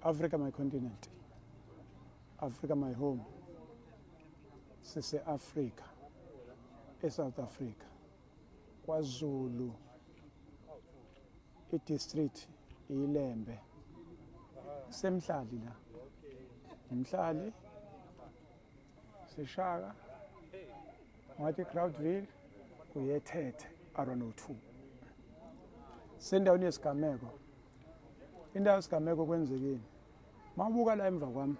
Africa my continent, Africa my home. Sise-Afrika, eSouth Africa, KwaZulu, i-district iLembe. Semhlali la. Umhlali sishaka ngathi Crowdville uyethethe R102. Sendaweni yesigameko. Indawo yesigameko kwenzekeni? Mawubuka la emva kwami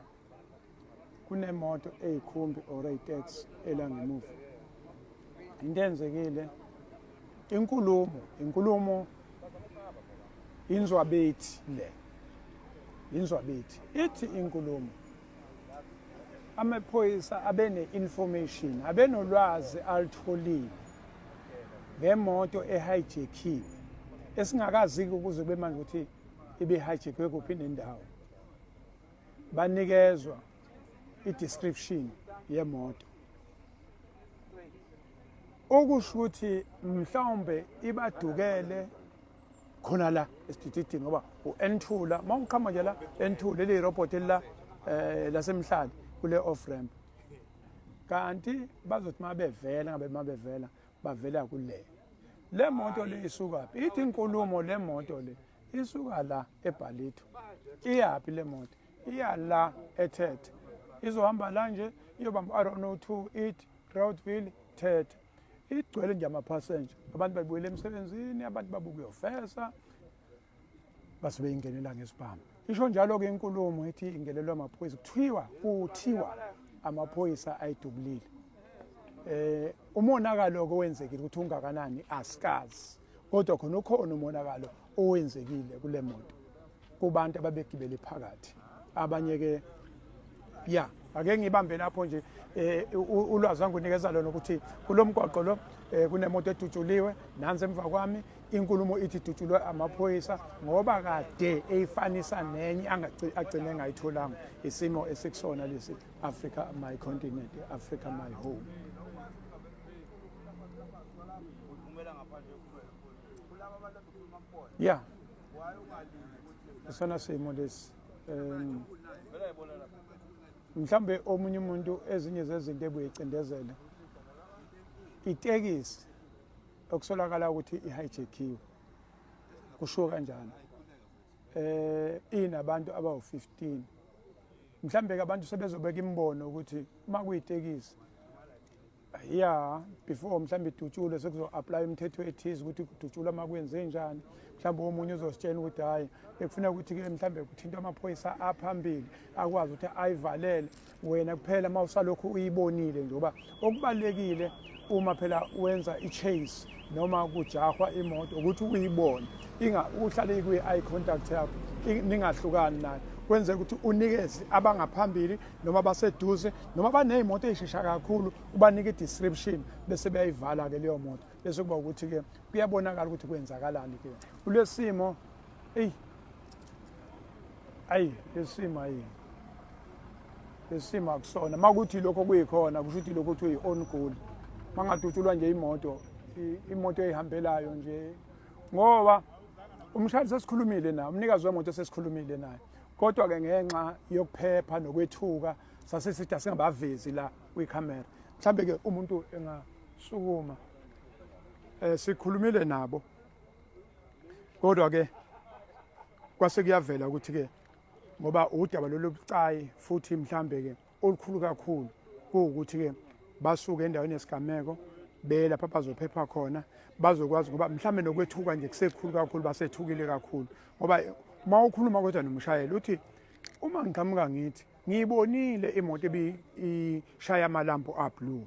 kunemoto eyikhumbi or eyitaxi ela ngemuva. Into eyenzekile inkulumo inzwabethi le. Inzwabethi ithi inkulumo amaphoyisa abene-information abenolwazi alitholile ngemoto ehijackiwe esingakazi ukuze kube manje ukuthi ibe-hijackwe kuphi nendawo. Banikezwa i-description yemoto, okusho ukuthi mhlawumbe ibadukele khona la esidididini, ngoba u-N2 la uma uqhama nje la N2 leli robot la lasemhlali kule off ramp, kanti bazothi mabevela ngabe mabevela bavela kule le moto le isukaphi. Ithi inkulumo le moto le isuka la eBallito, iyaphi le moto? Iya la eThethe, izohamba la nje iyobamba R102 ithi Crowdville Thethe. Igcwele nje amaphasenja, abantu babuyele emsebenzini, abantu babuka uyofesa, base beyingenela ngesibhamu. Isho njalo-ke inkulumo ithi ingenelwa amaphoyisa, kuthiwa amaphoyisa ayidubulile. Umonakalo-ke owenzekile ukuthi ungakanani asikazi, kodwa khona ukhona umonakalo owenzekile kule moto kubantu ababegibele phakathi. Abanye-ke ya ake ngibambe lapho nje ulwazi angunikeza lona ukuthi kulo mgwaqo lo kunemoto edutshuliwe nansi emva kwami. Inkulumo ithi idutshulwe amaphoyisa ngoba kade eyifanisa nenye agcine engayitholanga. Isimo esikusona lesi, Africa my continent, Africa my home. Ya, isona simo lesi. Mhlambe omunye umuntu ezinye zezinto ebuye icindezele itekisi okusolakala ukuthi ihijackiwe, kushiwo kanjalo, inabantu abawu-15. Mhlambe ke abantu sebezobeka imibono ukuthi uma kuyitekisi ya before mhlambe idutshulwe sekuzo-apply imithetho ethize ukuthi kudutshulwa uma kwenze njani. Mhlawumbe omunye uzositshela ukuthi hhayi, bekufuneka ukuthi-ke mhlawumbe kuthintwe amaphoyisa aphambili akwazi ukuthi ayivalele wena kuphela uma usalokhu uyibonile nje, ngoba okubalulekile uma phela wenza i-chase noma kujahwa imoto ukuthi uyibone, uhlale kwi-eye contact yakho, ningahlukani nayo, kwenzeka ukuthi unikeze abangaphambili noma abaseduze noma baney'moto ey'shesha kakhulu, ubanike i-description bese beyayivala-ke leyo moto, bese kuba ukuthi-ke kuyabonakala ukuthi kwenzakalani-ke kulesimo. Eyi ayi, lesimo ayi, lesimo akusona. Uma kuthi lokho kuyikhona, kusho ukuthi lokho kuthiwa i-own goal mangadutshulwa nje imoto, imoto eyihambelayo nje, ngoba umshayeli sesikhulumile naye, umnikazi wemoto sesikhulumile naye, kodwa-ke ngenxa yokuphepha nokwethuka sasesithi asingabavezi la kwikhamera. Mhlambe-ke umuntu engasukuma. Sikhulumile nabo, kodwa-ke kwase kuyavela ukuthi-ke ngoba udaba lolu bucayi futhi mhlambe-ke olukhulu kakhulu, kuwukuthi-ke basuke endaweni yesigameko beye lapha bazophepha khona, bazokwazi, ngoba mhlambe nokwethuka nje kusekhulu kakhulu, basethukile kakhulu. Ngoba uma ukhuluma kodwa nomshayeli uthi uma ngiqhamuka ngithi ngiyibonile imoto ebishaya amalampu ablue,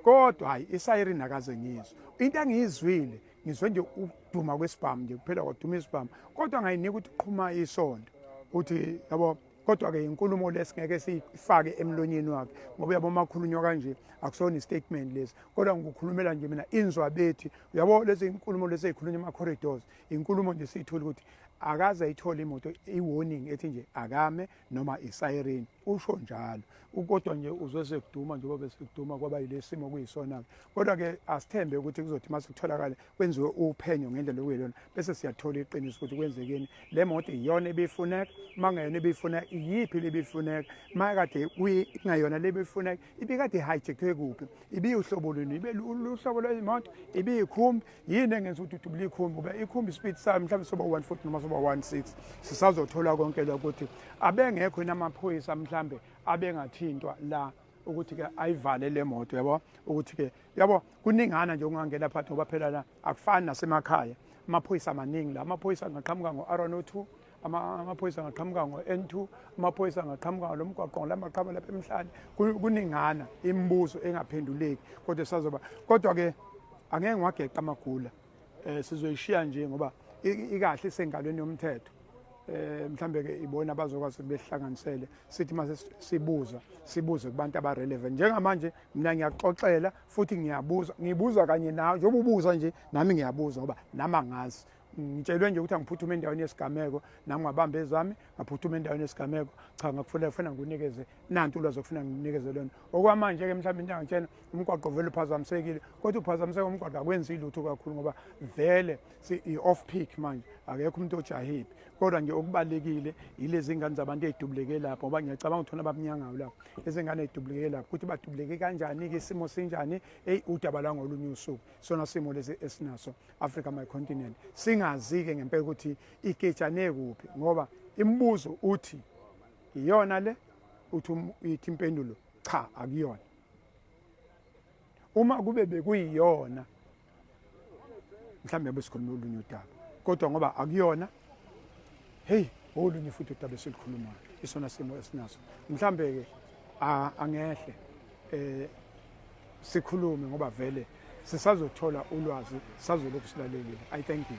kodwa hayi isiren akaze ngizwe. Into engiyizwile, ngizwe nje ukuduma kwesibhamu nje kuphela, kwaduma isibhamu, kodwa ngayinika ukuthi qhuma isonto uthi yabo. Kodwa-ke inkulumo lesingeke siyifake emlonyeni wakhe, ngoba uyabo uma kukhulunywa kanje akusona i-statement lesi, kodwa ngikukhulumela nje mina inzwabethi, uyabo lezi inkulumo lezi ey'khulunywa ema-corridors, inkulumo nje siyithole ukuthi Akaze ayithole imoto i-warning ethi nje akame noma i-siren, usho njalo. Kodwa nje uzwe sekuduma, njengoba besekuduma kwaba yilesi simo kuyisona-ke. Kodwa-ke asithembe ukuthi kuzothi uma sekutholakale kwenziwe uphenyo ngendlela okuyilona, bese siyathola iqiniso ukuthi kwenzekeni. Le moto iyona ebifuneka, uma kungeyona ebifuneka, iyiphi le ebifuneka? Uma kade kungeyona le ebifuneka, ibikade i-hijackwe kuphi? Ibiwuhlobo luni? Ibe luhlobo lwemoto? Ibiyikhumbi? Yini engenza ukuthi udubule ikhumbi? Ngoba ikhumbi ispeed sayo mhlawumbe soba 140 noma soba 160. Sisazothola konke lokho ukuthi abengekho yini amaphoyisa mhlambe abengathintwa la ukuthi-ke ayivale le moto, yabo, ukuthi-ke yabo kuningana nje okungangena phakathi, ngoba phela la akufani nasemakhaya. Amaphoyisa amaningi la, amaphoyisa angaqhamuka ngo-R102, amaphoyisa angaqhamuka ngo-N2, amaphoyisa angaqhamuka ngalo mgwaqo lamaqhama lapha emhlane. Kuningana imibuzo engaphenduleki, kodwa sazoba, kodwa-ke angeke ngiwageqa amagula, sizoyishiya nje ngoba ikahle isengalweni yomthetho. Mhlambe ke ibona abazokwazi behlanganisele, sithi mase sibuza, sibuze kubantu aba-relevant. Njengamanje mina ngiyaxoxela futhi ngiyabuza, ngibuza kanye nawe njengoba ubuza nje, nami ngiyabuza ngoba nami angazi. Ngitshelwe nje ukuthi angiphuthume endaweni yesigameko, nami ngabamba ezami ngaphuthuma endaweni yesigameko. Cha, ngakufuna kufuna ngikunikeze nanti ulwazi okufuna ngikunikeze lona. Okwamanje-ke mhlawumbe into angitshena, umgwaqo vele uphazamisekile, kodwa uphazamiseka umgwaqo akwenzi lutho kakhulu ngoba vele i-off peak manje, akekho umuntu ojahile. Kodwa nje okubalulekile yilezi ngane zabantu ey'dubuleke lapho, ngoba ngiyacabanga ukuthi abamnyangayo lapho, lezi ngane ey'dubuleke lapho, ukuthi badubuleke kanjani-ke, isimo sinjani, eyi udaba lwangolunye usuku. Sona simo lesi esinaso, Africa my continent, singazi-ke ngempela ukuthi igejane kuphi, ngoba imibuzo uthi iyona le, uthi ithi impendulo cha, akuyona. Uma kube bekuyiyona mhlawumbe besikhuluma olunye udaba, kodwa ngoba akuyona, hey, olunye futhi udaba esilukhulumayo, isona simo esinaso. Mhlambe-ke angehle sikhulume ngoba vele sisazothola ulwazi, sazolokhu silalelile. I thank you.